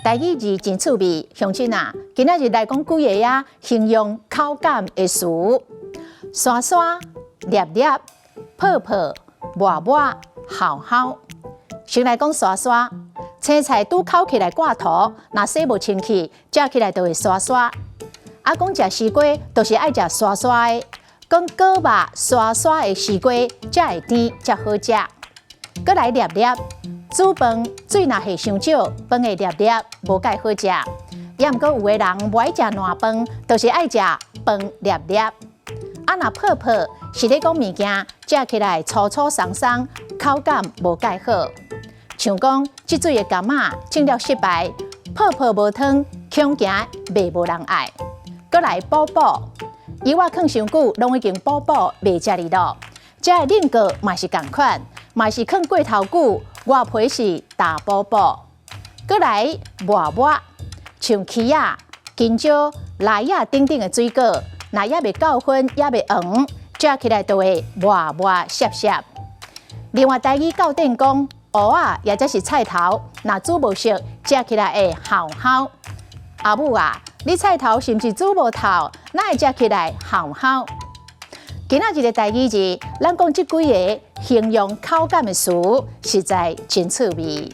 台語字真趣味，鄉親啊，今仔日來講幾個啊，形容口感的詞：沙沙、粒粒、泡泡、沫沫、郝郝。先來講沙沙，青菜拄摳起來掛塗，若洗無清氣，食起來就會沙沙。啊，講食絲瓜，就是愛食沙沙的。講果肉沙沙的絲瓜，才會甜，才好食。閣來粒粒，煮飯水若下傷少，飯會粒粒，無蓋好食。也毋過有的人無愛食爛飯，就是愛食飯粒粒。啊，若泡泡是咧講物件食起來粗粗鬆鬆，口感無蓋好。像講這水的柑仔種了失敗，泡泡無湯，恐驚賣無人愛。閣來補補，油仔囥傷久，攏已經補補袂食哩囉。這个冷過嘛是仝款，嘛是囥過頭久，外皮是焦補補。閣來沫沫，像柿仔、香蕉、梨仔等等的水果，若猶未夠粉，猶未黃，食起來就會沫沫澀澀。另外，台語教典講，芋仔也則是菜頭，若煮無熟，食起來會郝郝。阿母啊，你菜頭是毋是煮無透？哪會食起來郝郝？今仔日的台語字，咱講這幾個形容口感的詞，實在真趣味。